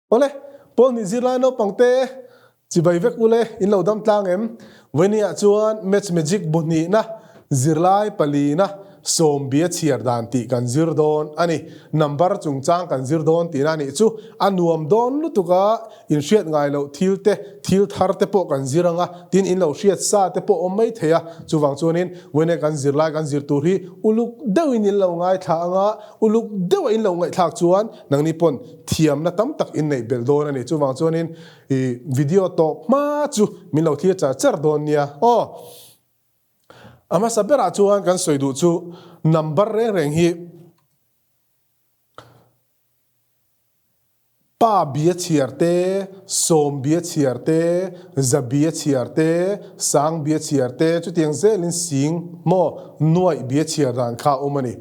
Awle, Paul nih zirlai naupang te chibai vek ule in lo dam tlang em? Vawinia chuan Match Magic bu hnihna zirlai palina sawmbia chhiar dan tih kan zir dawn a ni. Number chungchang kan zir dawn tihna a nih chu a nuam dawn lutuk a, in hriat ngai loh thil te, thil thar te pawh kan zir ang a, tin in lo hriat sa te pawh awm mai thei a. Chuvang chuanin vawinia kan zirlai kan zir tur hi uluk deuhin in lo ngaithla ang a, Uluk deuha in lo ngaihthlak chuan nangni pawn thiamna tam tak in neih belh dawn a ni. Chuvang chuanin i video tawp hma chu min lo thlir char char dawn nia aw. A hmasa berah chuan kan sawi duh chu number reng reng hi Pa bia chhiar te, sawm bia chhiar te, za bia chhiar te, sang bia chhiar te, chutiang zelin sing maw nuaih bia chhiar dan kha a awm a ni.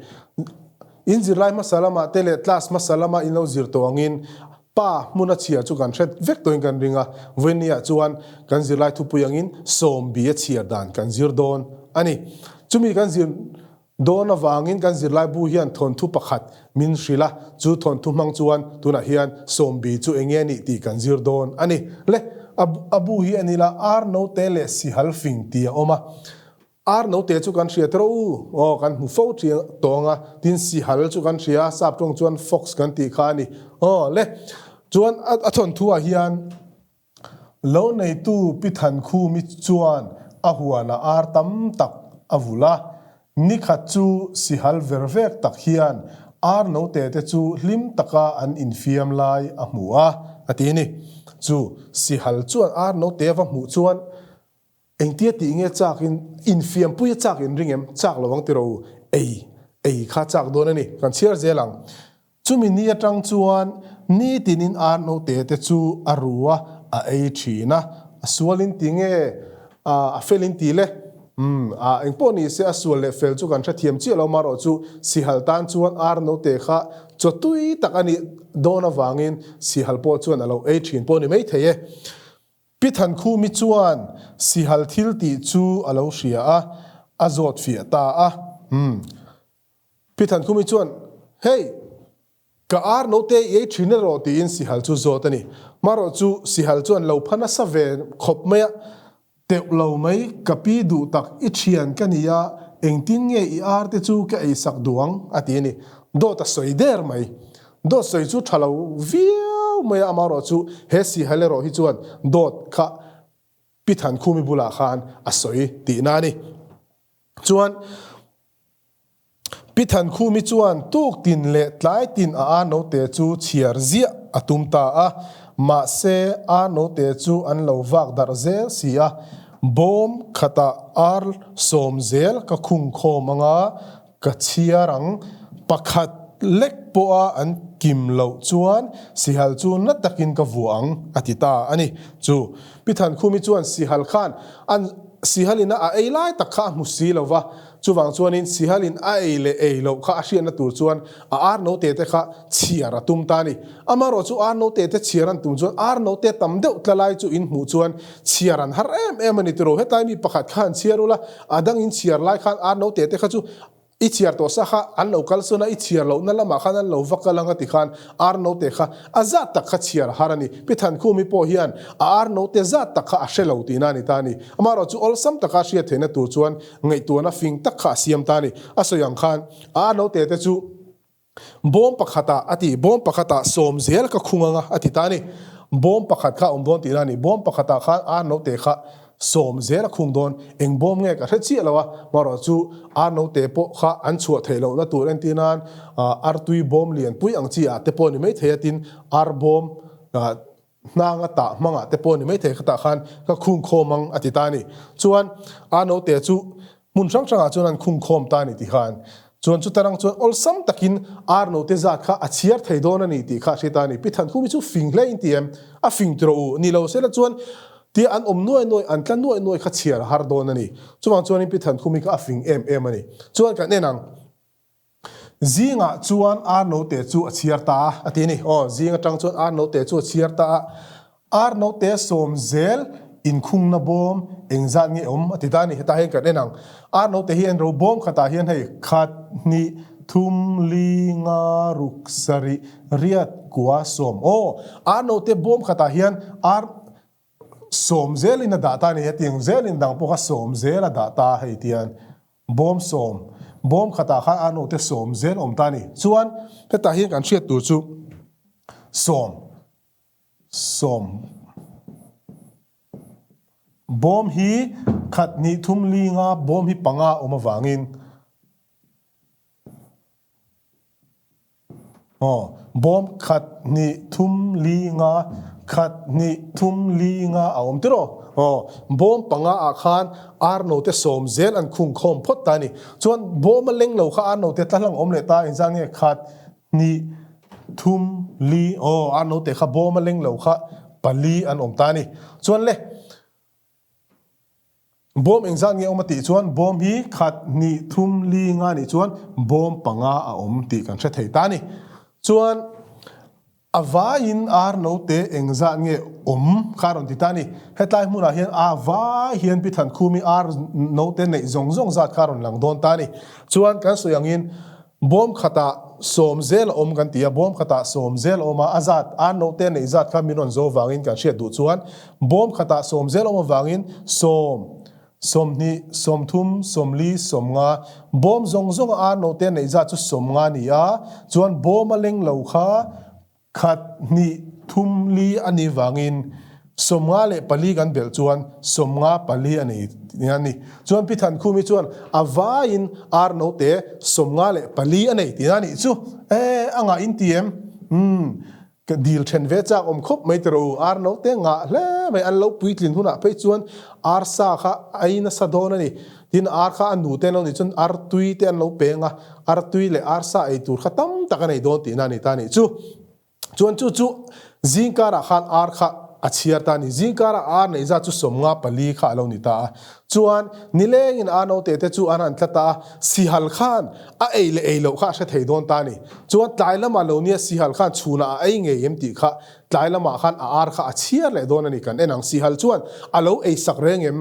In zirlai hmasa lamah te leh class hmasa lama in lo zir tawh angin pa hmuna chhiar chu kan hre vek tawhin kan ring a, vawinia chuan kan zirlai thupui angin sawm bia chhiar dan kan zir dawn a ni. Chumi kan zir Dawn avangin kan zirlai bu hian thawnthu pakhat min hrilh a, chu thawnthu hmang chuan tunah hian sawmbi chu eng nge nih tih kan zir dawn a ni. Le, a bu hi a ni la, ar note leh sihal fing tih a awm a. Ar note chu kan hria tawh u, aw kan hmu fo ṭhiang tawng a, tin sihal chu kan hria a, sap ṭawng chuan fox kan tih kha a ni. Aw le, chuan a thawnthu ah hian Lo neitu Pi Thankhumi chuan a huanah ar tam tak a vulh a, nikhat chu sihal ver vek tak hian ar note te chu hlim taka an infiam lai a hmu a, a ti a ni. Chu sihal chuan ar note va hmuh chuan engtia tih nge chakin infiampuia chak in ring em? Chak lo ang tiraw u, ei ei kha chak dawn a ni, kan chhiar zel ang. Chumi ni atang chuan nitinin ar note te chu a ru a, a ei thin a. A sual in ti nge a fel in ti le? Umm, a engpawh ni se a sual leh fel chu kan hrethiam chiah lo marawh chu sihal tan chuan ar note kha chaw tui tak a nih dawn avangin sihal pawh chuan a lo ei thin pawh a ni maithei e. Pi Thankhumi chuan sihal thil tih chu a lo hria a, a zawt fiah ta a. Umm. Pi Thankhumi chuan, Hei, ka ar note i ei thin erawh tiin sihal chu zawt a ni. Marawh chu sihal chuan lo pha nasa ve khawp mai a, Teuh lo mai, ka pi duh tak i thian ka ni a, engtin nge i ar te chu ka ei sak duh ang? a ti a ni. Dawt a sawi der mai. Dawt sawi chu tha lo viau mai a, amarawh chu he sihal erawh hi chuan dawt kha Pi Thankhumi bulah khan a sawi tihna a ni. Chuan Pi Thankhumi chuan tuk tin leh tlai tin a ar note chu chhiar ziah a tum ta a, mahse ar note chu an lo vak darh zel si a, bawm khatah ar sawm zel ka khung khawm anga ka chhiar ang, pakhat lek pawha an kim loh chuan sihal chu na takin ka vuah ang a ti ta a ni. Chu Pi Thankhumi chuan sihal khan an sihalin a ei lai tak kha a hmu si lo va, Chuvang chuanin Sihalin a ei leh ei loh kha a hriatna tur chuan a ar note te kha chhiar a tum ta a ni. Amaherawh chu ar note te chhiar an tum chuan ar note tam deuh tla lai chu in hmuh chuan chhiar an har em em a ni tiraw. Hetlai mi pakhat kha han chhiar ula, a dang in chhiar lai khan ar note te kha chu i chhiar tawh sa kha an lo kal sawn a, i chhiar lohna lamah khan an lo va kal ang a ti khan ar note kha a zat tak kha chhiar a har a ni. Pi Thankhumi pawh hian a ar note zat tak kha a hre lo tihna a ni ta a ni. Amaherawh chu awlsam taka hriat theihna tur chuan Ngaihtuahna fing tak kha a siam ta a ni. A sawi ang khan a naute te chu bawm pakhatah a ti, bawm pakhatah sawm zel ka khung anga a ti ta a ni. Bawm pakhat kha a awm dawn tihna a ni. Bawm pakhatah khan a naute kha sawm zel a khung dawn. Eng bawm nge ka hre chiah lo a, marawh chu a naute pawh kha an chhuah theih lohna tur entir nan artui bawm lianpui ang chi ah te pawh a ni maithei a, tin ar bawm Hnang a tah hmangah te pawh ni maithei khatah khan ka khung khawm ang a ti ta a ni. Chuan a naute chu hmun hrang hrangah chuan an khung khawm ta a ni ti khan. Chuan chuta rang chuan awlsam takin ar naute zat kha a chhiar thei dawn a ni tih kha a hre ta a ni. Pi Thankhumi chu fing hle in ti em? A fing tiraw u? Ni lo sela chuan tia an awm nuai nuai, an tla nuai nuai kha chhiar a har dawn a ni. Chuvang chuanin Pi Thankhumi kha a fing em em a ni. Chuan kan en ang. Zingah chuan ar note chu a chhiar ta a, a ti a ni. Aw, zing atang chuan ar note chu a chhiar ta a. Ar note sawm zel inkhungna bawm engzat nge awm a ti ta a ni. Hetah hian kan en ang. Ar note hi an ro bawm khatah hian hei khat, hnih, thum, li, nga, ruk, sarih, riat, kua, sawm. Aw, ar note bawm khatah hian ar sawm zelin a dah ta a ni. Hetiang zelin dang pawh kha sawm zel a dah ta hei tian bawm sawm, bawm khatah khan ar note sawm zel awm ta a ni. Chuan hetah hian kan hriat tur chu sawm, sawm. Bawm hi khat hnih thum li nga bawm hi panga awm avangin aw bawm khat hnih thum li nga khat hnih thum li nga a awm tiraw aw bawm panga ah khan ar note sawm zel an khung khawm phawt ta a ni. Chuan bawm a leng lo kha ar note tla hlang awm leh ta engzah nge khat Hnih, thum, li, aw, a note kha bawm a leng lo kha pali an awm ta a ni. Chuan le, bawm engzat nge awm a tih chuan bawm hi khat, hnih, thum, li nga nih chuan bawm panga a awm tih kan hre thei ta a ni. Chuan a vaiin ar note engzat nge awm kha a rawn ti ta a ni. Hetlai hmunah hian a vai hian Pi Thankhumi ar note neih zawng zawng zat kha a rawn lang dawn ta a ni. Chuan kan sawi angin Bawm khatah sawm zel a awm kan ti a, bawm khatah sawm zel a awm a, a zat, a note neih zat kha min rawn zo vangin kan hriat duh chuan bawm khatah sawm zel a awm avangin sawm, sawmhnih, sawmthum, sawmli, sawmnga, bawm zawng zawnga a note neih zat chu sawmnga a ni a, chuan bawm a leng lo kha Khat, hnih, thum, li a nih vangin 54 kan belh chuan 54 a nei a ni. Chuan Pi Thankhumi chuan a vaiin ar note 54 a nei tihna a nih chu. E, a ngah in ti em? Umm, ka dil then ve chak awm khawp mai tiraw u, ar note ngah hle mai an lo puitlin hunah phei chuan ar sa kha a ei nasa dawn a ni. Tin, ar kha a nute an lo nih chuan ar tui te an lo peng a, ar tui leh ar sa ei tur kha tam tak a nei dawn tihna a ni ta a nih chu. Chuan chu chu zingkarah khan ar kha a chhiar ta a ni. Zingkarah ar neih zat chu 54 kha a lo ni ta a. Chuan nilengin ar naute te chu an han tla ta a, sihal khan a ei leh ei loh kha a hre thei dawn ta a ni. Chuan tlai lamah lo nia sihal khan chhunah a ei ngei em tih kha tlai lamah khan a ar kha a chhiar leh dawn a ni. Kan en ang sihal chuan a lo ei sak reng em?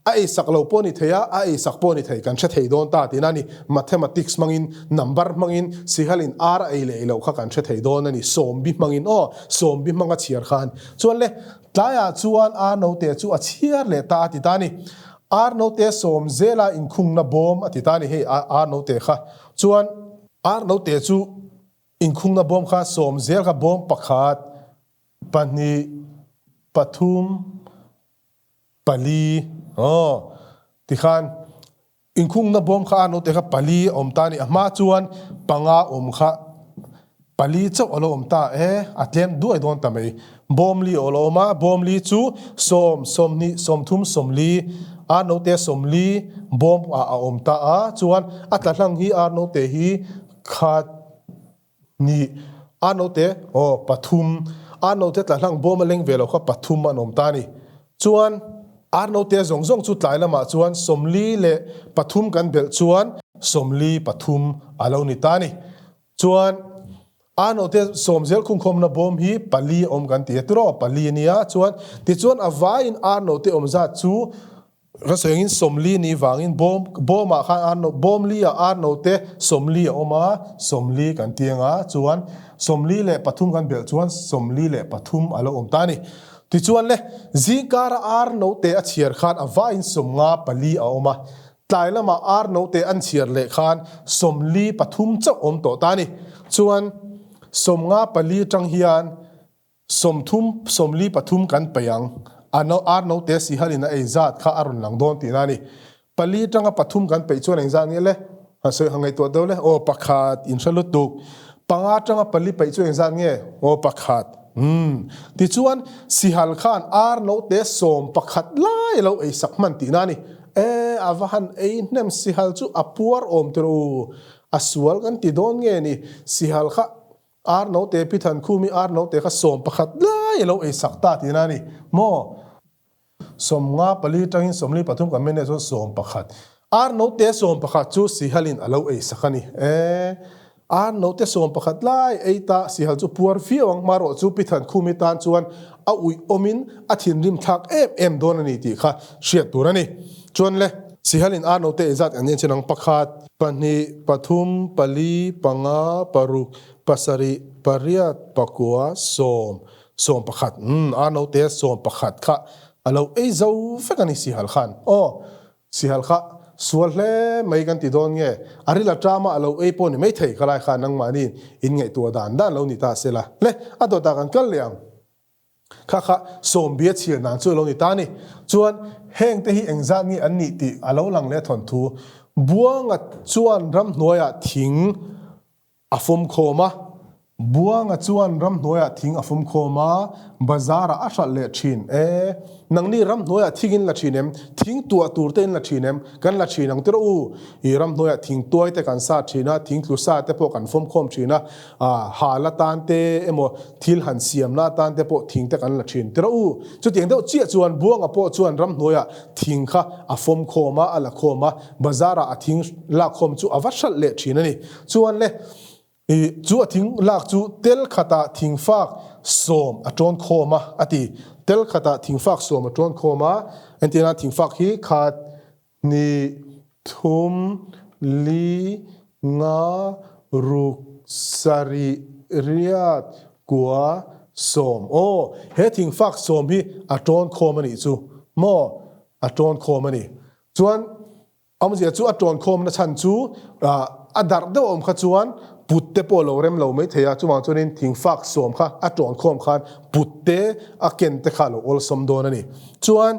A ei sak lo pawh a ni thei a, a ei sak pawh a ni thei, kan hre thei dawn ta tihna a ni. Mathematics hmangin, number hmangin, sihalin ar a ei leh ei loh kha kan hre thei dawn a ni, sawmbi hmangin aw, sawmbi hmanga chhiar khan. Chuan le, tlaiah chuan ar note chu a chhiar leh ta a ti ta a ni. Ar note sawm zela inkhungna bawm a ti ta a ni, hei ar note kha. Chuan ar note chu inkhungna bawm kha sawm zel kha bawm pakhat, pahnih, pathum, Pali, aw, tikhan inkhungna bawm kha a note kha pali a awm ta a ni. A hma chuan panga awm kha pali chauh a lo awm ta e, a tlem duai dawn ta mai. Bawm li a lo awm a, bawm li chu sawm, sawmhnih, sawmthum, sawmli, a note sawmli bawm ah a awm ta a, chuan a tla hlang hi a note hi khat, Nih, a note, aw, pathum, a note tla hlang bawm a leng ve lo kha pathum an awm ta a ni. Chuan, ar note zawng zawng chu tlai lamah chuan 43 kan belh chuan 43 a lo ni ta a ni. Chuan, ar note sawm zel khungkhawmna bawm hi pali a awm kan ti a, tiraw, pali a nia. Chuan, tichuan a vaiin ar note awm zat chu Ka sawi angin 40 ni vangin bawm bawmah khan ar no bawm li ah ar note 40 a awm a, 40 kan ti anga chuan 43 kan belh chuan 43 a lo awm ta a ni. Tichuan le, zingkara ar note a chhiar khan a vaiin 54 a awm a, tlai lamah ar note an chhiar leh khan 43 chauh awm tawh ta a ni. Chuan 54 tang hian 30, 43 kan peih ang. A no, ar note sihalin a ei zat kha a rawn lang dawn tihna a ni. Pali tanga pathum kan peih chuan engzat nge le? Han sawi, han ngaihtuah deuh le. Aw, pakhat, in hre lutuk. Panga tanga pali peih chu engzat nge? Aw, pakhat. Umm. Tichuan, sihal khan ar note 11 lai a lo ei sak hman tihna a ni. E, a va han ei hnem sihal chu a puar awm tiraw u. A sual kan ti dawn nge ni? Sihal kha Ar note pi Thankhumi ar note kha 11 lai a lo ei sak ta tihna a ni maw? 54 tangin 43 kan men leh chuan 11. Ar note 11 chu Sihalin a lo ei sak a ni. E, ar note 11 lai ei ta Sihal chu puar viau ang hmarawh chu pi Thankhumi tan chuan a uih awmin a thinrim thlak em em dawn a ni tih kha hriat tur a ni. Chuan le. Sihalin ar note engzat an en chin ang? Pakhat, pahnih, pathum, pali, panga, paruk, pasarih, pariat, pakua, sawm, 11. Umm, ar note 11 kha a lo ei zo vek a ni Sihal khan. Aw, Sihal kha sual hle mai kan ti dawn nge? A ril a ṭam a, a lo ei pawh ni maithei kha lai khan nangmahniin in ngaihtuah dan dan lo ni ta se la. Le, a dawtah kan kal leh ang. Kha kha sawmbia chhiar dan chu a lo ni ta a ni. Chuan heng te hi engzat nge an nih tih a lo lang leh a thawnthu. Buanga chuan ramhnuaiah thing a fawm khawm a. Buanga chuan ramhnuaiah thing a fawm khawm a, bazarah a hralh leh thin. E, nangni ramhnuaiah thing in la thin em? Thing tuah tur te in la thin em? Kan la thin ang tirh u. I ramhnuaiah thing tuai te kan sa thin a, thing tlu sa te pawh kan fawm khawm thin a. Hal atan te emaw thil han siamna atan te pawh thing te kan la thin tirh u. Chutiang deuh chiah chuan Buanga pawh chuan ramhnuaiah thing kha a fawm khawm a, a la khawm a, bazarah a thing lak khawm chu a va hralh leh thin a ni. Chuan le, i chu a thing lak chu tel khatah thingfak sawm a tawn khawm a, a ti. Tel khatah thingfak sawm a tawn khawm a, entirna thingfak hi khat Hnih, thum, li, nga, ruk, sarih, riat, kua, sawm. Aw, he thingfak sawm hi a tawn khawm a nih chu. Maw? A tawn khawm a ni. Chuan, awmzia chu a tawn khawmna chhan chu a darh deuh awm kha chuan put te pawh lo rem lo mai thei a, chuvang chuanin thingfak sawm kha a tawn khawm khan put te a ken te kha a lo awlsawm dawn a ni. Chuan,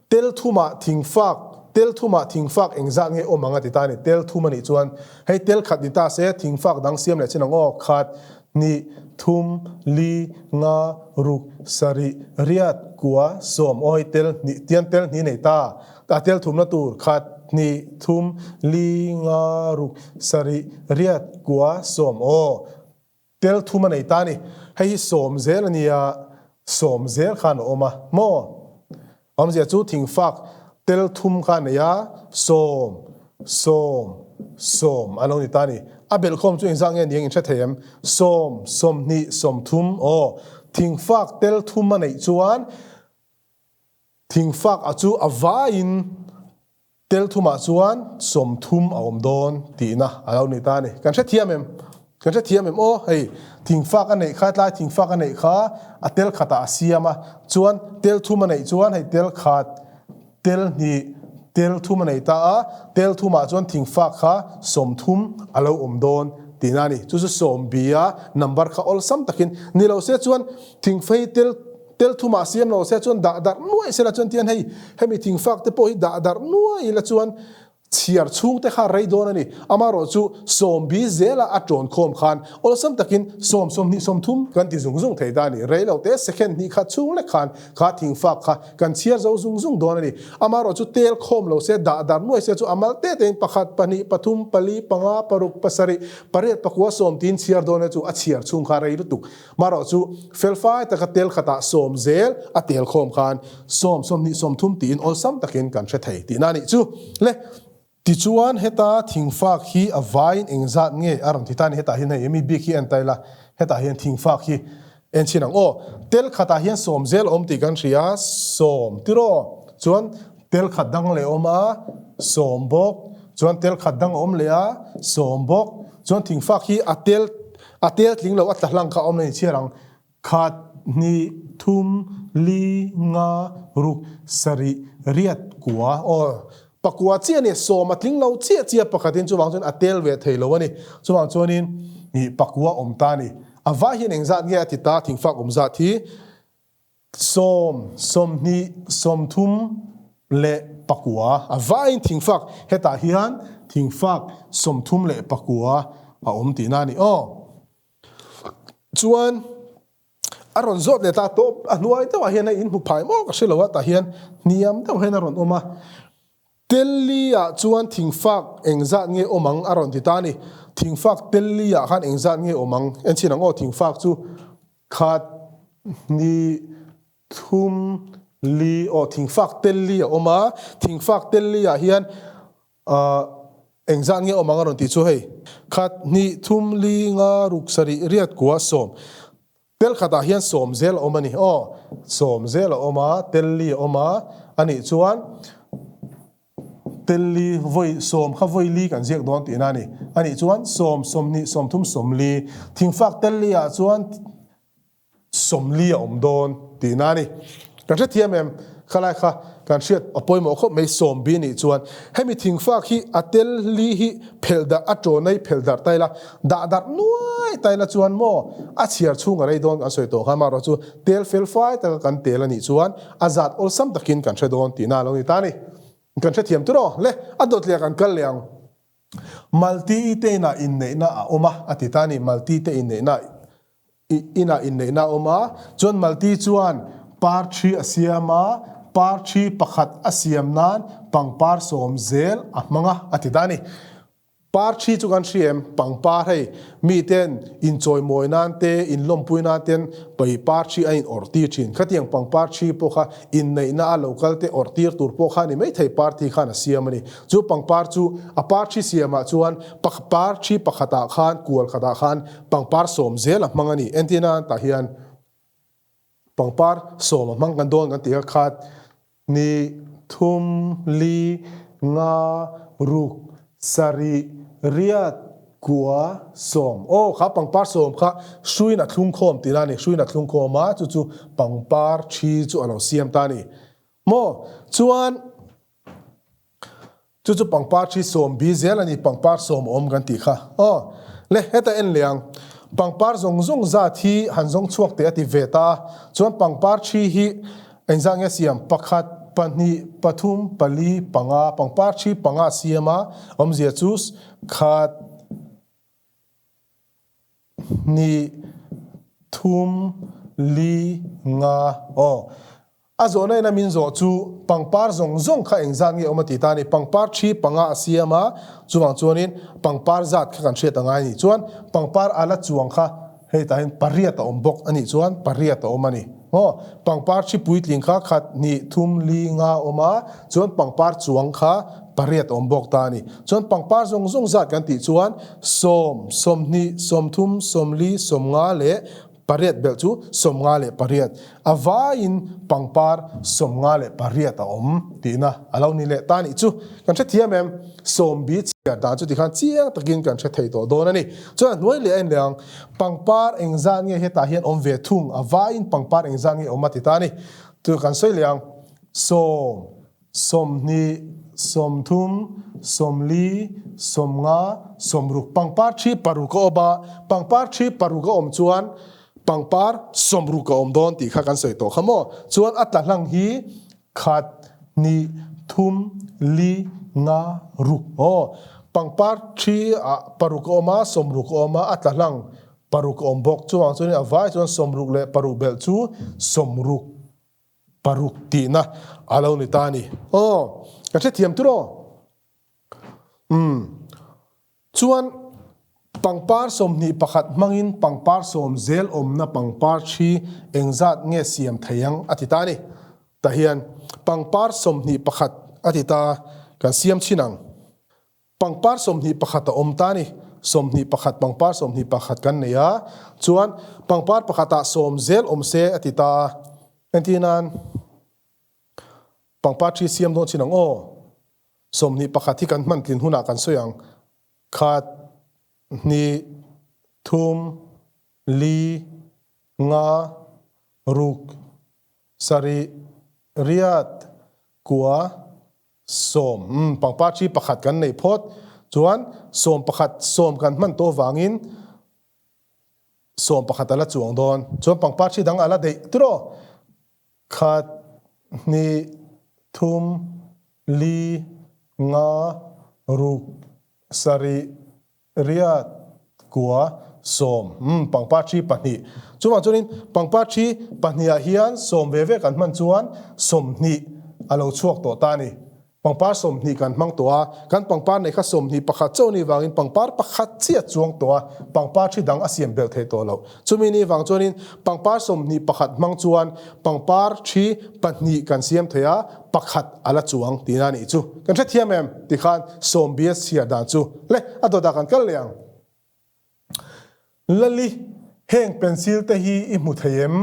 Tel thumah thingfak, tel thumah thingfak engzat nge awm ang a ti ta a ni. Tel thum a nih chuan hei tel khat ni ta se thingfak dang siam leh chin ang aw, khat, hnih, thum, li, nga, ruk, sarih, riat, kua, sawm aw hei tel hnih tian tel hnih nei ta a tel thumna tur khat, hnih, thum, li, nga, ruk, sarih, riat, kua, sawm aw. Tel thum a nei ta a ni. Hei hi sawm zel a nia, sawm zel khan a awm a maw? Awmzia chu thingfak tel thum kha a nei a, sawm, sawm, sawm a lo ni ta a ni. A belhkhawm chu engzah nge ni ang in hre thei em? Sawm, sawmhnih, sawmthum, aw. Thingfak tel thum a neih chuan thingfak a chu a vaiin Tel thumah chuan 30 a awm dawn tihna a lo ni ta a ni. Kan hrethiam em? Kan hrethiam em? Aw, hei thingfak a neih kha, tlai thingfak a neih kha a tel khatah a siam a, chuan tel thum a neih chuan hei tel khat, tel hnih, tel thum a nei ta a, tel thumah chuan thingfak kha 30 a lo awm dawn tihna a ni. Chu chu sawmbia number kha awlsam takin ni lo se chuan thingfei tel Tel thumah siam lo se chuan dah darh nuai sela chuan tian hei hemi thingfak te pawh hi dah darh nuai ila chuan chhiar chhung te kha rei dawn a ni. Amaherawh chu sawmbi zela a tawn khawm khan awlsam takin sawm 20 30 kan ti zung zung thei ta a ni. Rei lo te second hnih khat chhung lek khan kha thingfak kha kan chhiar zo zung zung dawn a ni. Amaherawh chu tel khawm lo se dah darh nuai se chu a mal te tein pakhat, pahnih, pathum, pali, panga, paruk, pasarih, pariat, pakua, sawm tiin chhiar dawn e chu a chhiar chhung kha rei lutuk. Marawh chu felfai taka tel khatah sawm zel a tel khawm khan sawm 20 30 tiin awlsam takin kan hre thei tihna a nih chu. Le, tichuan heta thingfak hi a vaiin engzat nge a rawn ti ta a ni, hetah hian hei mi bik hi en ta ila, hetah hian thingfak hi en chhin ang aw. Tel khatah hian sawm zel a awm tih kan hria, sawm tiraw chuan tel khat dang leh a awm a, sawm bawk, chuan tel khat dang a awm leh a, sawm bawk, chuan thingfak hi a tel A tel tling lo a tla hlang kha a awm na inchhiar ang. Khat, hnih, thum, li, nga, ruk, sarih, riat, kua. Aw, pakua chiah a ni. Sawm a tling lo chiah chiah pakhatin chuvang chuan a tel ve thei lo a ni. Chuvang chuanin ih pakua awm ta a ni. A vai hian engzat nge a ti ta thingfak awm zat hi? Sawm, 20, 30 leh pakua a vaiin thingfak hetah hian thingfak 34 a awm tihna a ni aw. Chuan a rawn zawt leh ta tawp a hnuai deuhah hian hei in hmu phai maw ka hre lo a tah hian hniam deuh hian a rawn awm a. Telli ah chuan thingfak engzat nge awm ang a rawn ti ta a ni. Thingfak telli ah khan engzat nge awm ang en chhin ang aw thingfak chu Khat, hnih, thum, li, aw thingfak tel li a awm a, thingfak tel li ah hian ah engzat nge awm ang a rawn tih chu hei, khat, hnih, thum, li, nga, ruk, sarih, riat, kua, sawm, tel khatah hian sawm zel a awm a ni, aw sawm zel a awm a, tel li a awm a, a nih chuan. Telli vawi sawm kha vawi li kan ziak dawn tihna a ni. A nih chuan sawm, 20, 30, 40. Thingfak telli ah chuan 40 a awm dawn tihna a ni. Kan hrethiam em? Khalai kha kan hriat a pawimawh khawp mai sawmbi nih chuan hemi thingfak hi a tel li hi phelh darh a tawn a i phelh darh ta ila dah darh nuai ta ila chuan maw a chhiar chhung a rei dawn kan sawi tawh kha amaherawh chu tel fel fai taka kan tel a nih chuan a zat awlsam takin kan hre dawn tihna a lo ni ta a ni. Kan hrethiam tur aw le a dawt leh kan kal leh ang. Malti i te inah inneihna a awm a a ti ta a ni Malti te inneihna I inah inneihna a awm a, chuan Malti chuan par thi a siam a, par thi pakhat a siam nan pangpar sawm zel a hmang a, a ti ta a ni. Par thi chu kan hria em? Pangpar hei, miten inchawimawi nan te, inlawmpui nan ten pai par thi a inawrh tir thin. Khatiang pangpar thi pawh kha inneihna a lo kal te awrh tir tur pawh kha a ni maithei par thi khan a siam a ni. Chu pangpar chu a par thi siamah chuan par thi pakhatah khan kual khatah khan Pangpar sawm zel a hmang a ni. Entirna tah hian pangpar sawm a hmang kan dawn kan tih kha khat ni thum li nga ruk sarih riat kua sawm. Aw kha pangpar sawm kha hruiin a thlung khawm tihna a ni. Hruiin a thlung khawm a chu chu pangpar thi chu a lo siam ta a ni. Maw? Chuan. Chu chu pangpar thi sawm bi zel a ni, pangpar sawm awm kan tih kha. Aw, le heta en leh ang. Pangpar zawng zawng zat hi han zawng chhuak teh a ti ve ta a. Chuan pangpar thi hi engzah nge a siam? Pakhat, pahnih, pathum, pali, panga, pangpar thi panga a siam a, awmzia chu khat, Hnih, thum, li, nga, aw. A zawhna ina min zawh chu pangpar zawng zawng kha engzat nge awm a ti ta a ni. Pangpar thi panga a siam a, chuvang chuanin pangpar zat kha kan hriat angai a nih chuan pangpar a la chuang kha hei tah hian pariat a awm bawk a nih chuan pariat a awm a ni. Aw, pangpar thi puitling kha khat, hnih, thum, li, nga a awm a, chuan pangpar chuang kha pariat a awm bawk ta a ni. Chuan pangpar zawng zawng zat kan tih chuan 10, 20, 30, 40, 50 leh pariat belh chu 58. A vaiin pangpar 58 a awm tihna a lo ni leh ta a nih chu. Kan hrethiam em? Sawmbi chhiar dan chu tikhan chiang takin kan hre thei tawh dawn a ni. Chuan a hnuai leh a en leh ang, pangpar engzat nge hetah hian awm ve thung, a vaiin pangpar engzat nge awm a ti ta a ni. Chu kan sawi leh ang, 10, 20, 30, 40, 50, 60, pangpar thi paruk a awm a, pangpar thi paruk a awm chuan pangpar 60 a awm dawn tih kha kan sawi tawh kha maw? Chuan a tla hlang hi Khat, hnih, thum, li, nga, ruk. Aw, pangpar thi ah paruk a awm a, sawmruk a awm a, a tla hlang paruk a awm bawk. Chuvang chuanin a vai chuan sawmruk leh paruk belh chu sawmruk paruk tihna a lo ni ta a ni. Aw, ka hrethiam tur aw. Umm. Chuan pangpar 21 hmangin pangpar sawm zel awmna pangpar thi engzat nge siam thei ang a ti ta a ni. Tah hian pangpar 21 a ti ta kan siam chhin ang. Pangpar 21 a awm ta a ni. 21 pangpar 21 kan nei a, chuan pangpar pakhatah sawm zel awm se a ti ta a. Entirnan pangpar thi siam dawn chhin ang aw. 21 hi kan hman tlin hunah kan sawi ang, khat, hnih, thum, li, nga, ruk, sarih, riat, kua, sawm. Umm, pangpar thi pakhat kan nei phawt. Chuan 11, sawm kan hman tawh avangin 11 a la chuang dawn. Chuan pangpar thi dang a la deih tiraw? Khat, hnih, thum, li, nga, ruk, sarih, riat, kua, sawm. Umm, pangpar thi pahnih. Chuvang chuanin pangpar thi pahnihah hian sawm ve ve kan hman chuan 20 a lo chhuak tawh ta a ni. Pangpar 20 kan hmang tawh a, kan pangpar nei kha 21 chauh ni vangin pangpar pakhat chiah chuang tawh a, pangpar thi dang a siam belh theih tawh loh. Chumi ni vang chuanin pangpar 21 hmang chuan pangpar thi pahnih kan siam thei a, pakhat a la chuang tihna a nih chu. Kan hrethiam em? Tikhan sawm bia chhiar dan chu le a dawtah kan kal leh ang. Lali. Heng pencil te hi i hmu thei em?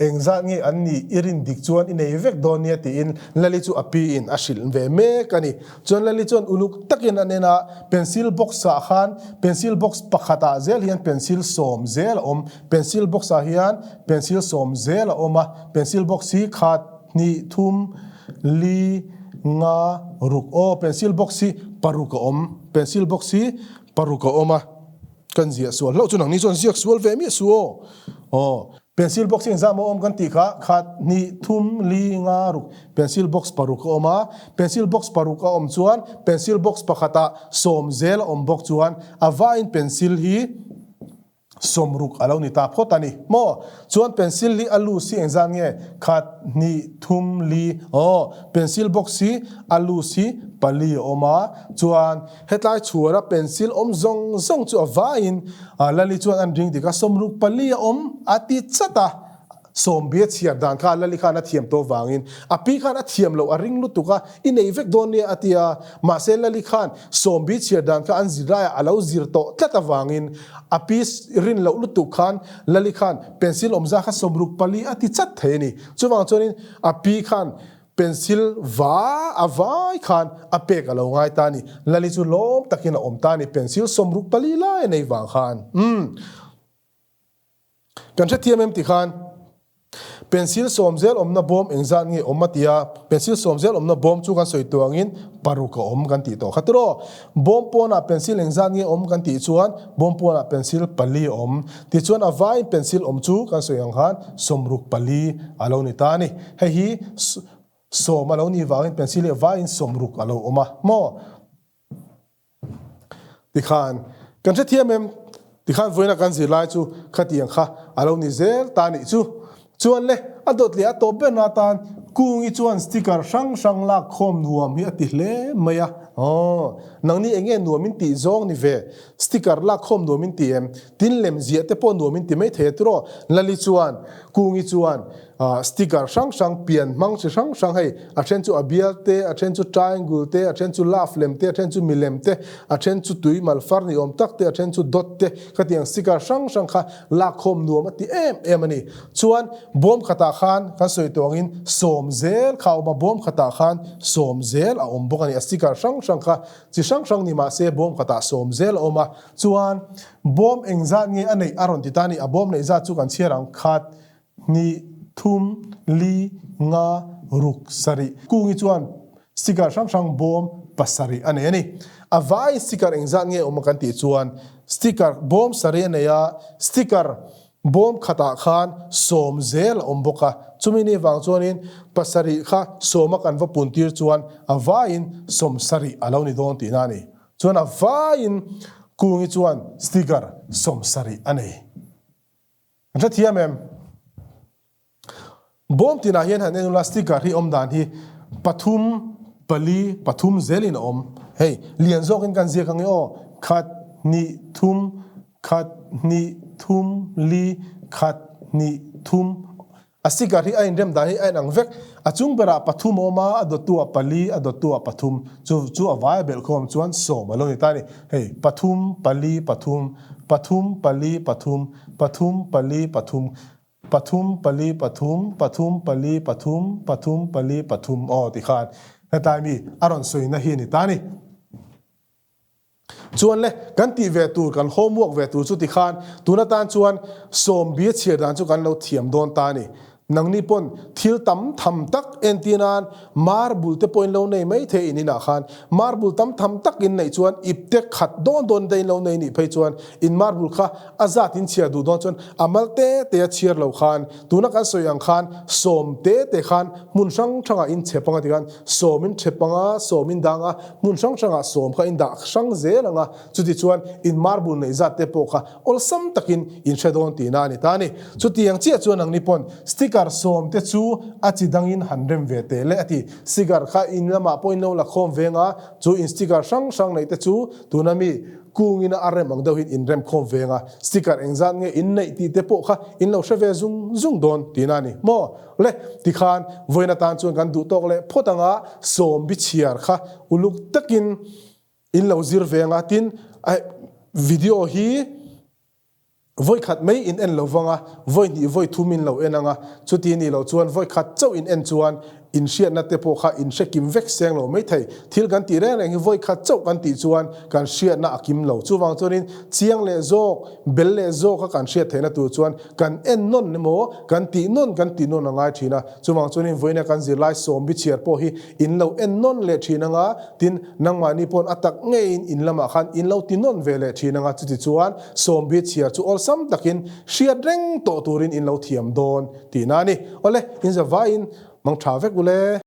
Engzat nge an nih i rin dik chuan i nei vek dawn nia tiin Lali chu a pi in a hrilh ve mek a ni. Chuan Lali chuan uluk takin an en a, pencil box ah khan pencil box pakhat ah zel hian pencil sawm zel a awm, pencil box ah hian pencil sawm zel a awm a, pencil box hi khat, hnih, thum, li, nga, ruk aw pencil box hi paruk a awm, pencil box hi paruk a awm a. Kan ziah sual hlauh chu nangni chuan ziak sual ve miah su aw. Aw. Pencil box hi engzah maw awm kan tih kha khat, hnih, thum, li, nga, ruk. Pencil box paruk a awm a. Pencil box paruk a awm chuan pencil box pakhatah sawm zel a awm bawk chuan a vaiin pencil hi sawmruk a lo ni ta phawt a ni maw. Chuan pencil hi a loose hi engzah nge khat, hnih, thum, li. Aw. Pencil box hi a loose hi pali a awm a. Chuan. Hetlai chhuara pencil awm zawng zawng chu a vaiin Lali chuan an ring dik a, sawmruk pali a awm a ti chat a, Sawmbi a chhiar dan kha Lali khan a thiam tawh vangin a pi khan a thiam loh a ring lutuk a, i nei vek dawn nia a ti a, mahse Lali khan Sawmbi chhiar dan kha an zir laiah a lo zir tawh tlat avangin a pi rin loh lutuk khan Lali khan pencil awmza kha sawmruk pali a ti chat thei a ni. Chuvang chuanin a pi khan Pencil va a vai khan a pek a lo ngai ta a ni. Lali chu lawm takin a awm ta a ni. Pencil 64 lai a nei vang khan. Umm. Kan hrethiam em ti khan Pencil sawm zel awmna bawm engzat nge awm a ti a. Pencil sawm zel awmna bawm chu kan sawi tuangin paruk a awm kan tih tawh kha tiraw. Bawm pawnah pencil engzat nge awm kan tih chuan bawm pawnah pencil pali a awm. Tichuan a vaiin pencil awm chu kan sawi ang khan 64 a lo ni ta a ni. Hei hi sawm a lo nih vangin pencil hi a vaiin sawmruk a lo awm a maw? Tikhan kan hrethiam em? Tikhan vawiina kan zirlai chu khatiang kha a lo ni zel ta nih chu. Chuan le, a dawt leh a tawp ber na atan Kungi chuan sticker hrang hrang lak khawm nuam hi a ti hle mai a. Aw, nangni eng nge nuam in tih zawng ni ve? Sticker lak khawm nuam in ti em? Tin lem ziah te pawh nuam in ti mai thei a tiraw? Lali chuan, Kungi chuan Sticker hrang hrang, pian hmang chi hrang hrang hei, a then chu a bial te, a then chu triangle te, a then chu love lem te, a then chu milem te, a then chu tui mal far ni awm tak te, a then chu dot te, khatiang sticker hrang hrang kha lakkhawm nuam a ti em em a ni. Chuan bawm khatah khan kan sawi tawh angin sawm zel kha a awm a, bawm khatah khan sawm zel a awm bawk a ni. A sticker hrang hrang kha chi hrang hrang ni mah se bawm khatah sawm zel a awm a. Chuan bawm engzat nge a neih a rawn ti ta a ni, a bawm neih zat chu kan chhiar ang khat, Hnih, thum, li, nga, ruk, sarih. Kungi chuan sticker hrang hrang bawm pasarih a nei a ni. A vaiin sticker engzat nge awm a kan tih chuan sticker bawm sarih a nei a, sticker bawm khatah khan sawm zel a awm bawk a. Chumi ni vang chuanin pasarih kha sawma kan va pun tir chuan a vaiin sawm sarih a lo ni dawn tihna a ni. Chuan a vaiin Kungi chuan sticker sawm sarih a nei. An hrethiam em? Bawm tinah hian han en ula sticker hi awm dan hi pathum, pali, pathum zelin a awm. Hei, lian zawkin kan ziak ang e aw, khat, hnih, thum, khat, hnih, thum, li, khat, hnih, thum. A sticker hi a inrem dan hi a inang vek. A chung berah pathum a awm a, a dawttu ah pali, a dawttu ah pathum. Chu chu a vai a belh khawm chuan sawm a lo ni ta a ni. Hei, pathum, pali, pathum, pathum, pali, pathum, pathum, pali, pathum, pathum, pali, pathum, pathum, pali, pathum, pathum, pali, pathum aw ti khan hetlai mi a rawn sawina hi a ni ta a ni. Chuan le, kan tih ve tur, kan homework ve tur chu tikhan tun atan chuan sawmbi a chhiar dan chu kan lo thiam dawn ta a ni. Nangni pawn thil tam tham tak entir nan marble te pawh in lo nei mai thei in inah khan marble tam tham tak in neih chuan ipte khat dawn dawn te in lo nei nih phei chuan in marble kha a zat in chhiar duh dawn chuan a mal te te a chhiar lo khan tuna kan sawi ang khan sawm te te khan hmun hrang hrangah in chep anga tikhan sawm in chep anga sawm in dang a Hmun hrang hrangah sawm kha in dah hrang zel ang a, chutichuan in marble neih zat te pawh kha awlsam takin in hre dawn tihna a ni ta a ni. Chutiang chiah chuan nangni pawn sticker sawm te chu a chi dangin han rem ve teh le a ti. Sticker kha in lamah pawh in lo la khawm veng a, chu in sticker hrang hrang neih te chu tuna mi kungin a rem ang deuhin in rem khawm veng a, sticker engzat nge in neih tih te pawh kha in lo hre ve zung zung dawn tihna a ni maw? Le, tikhan vawiin atan chuan kan duh tawk leh phawt anga sawm bi chhiar kha uluk takin in lo zir ve anga tin video hi. Vawi khat mai in en lo vang a, vawi hnih vawi thum in lo en ang a, chuti nih loh chuan vawi khat chauh in en chuan in hriatna te pawh kha in hre kim vek seng lo mai thei. Thil kan tih reng reng hi vawi khat chauh kan tih chuan kan hriatna a kim lo. Chuvang chuanin chiang leh zawk, bel leh zawk a kan hriat theihna tur chuan kan en nawn emaw, kan tih nawn kan tih nawn a ngai thin a. Chuvang chuanin vawiina kan zirlai sawm bichhiar pawh hi in lo en nawn leh thin ang a, tin nangmahni pawn a tak ngeiin in lamah khan in lo ti nawn ve leh thin ang a, chuti chuan sawm bichhiar chu awlsam takin hriat reng tawh turin in lo thiam dawn tihna a ni. Awle, in zavaiin mang tha vek ule.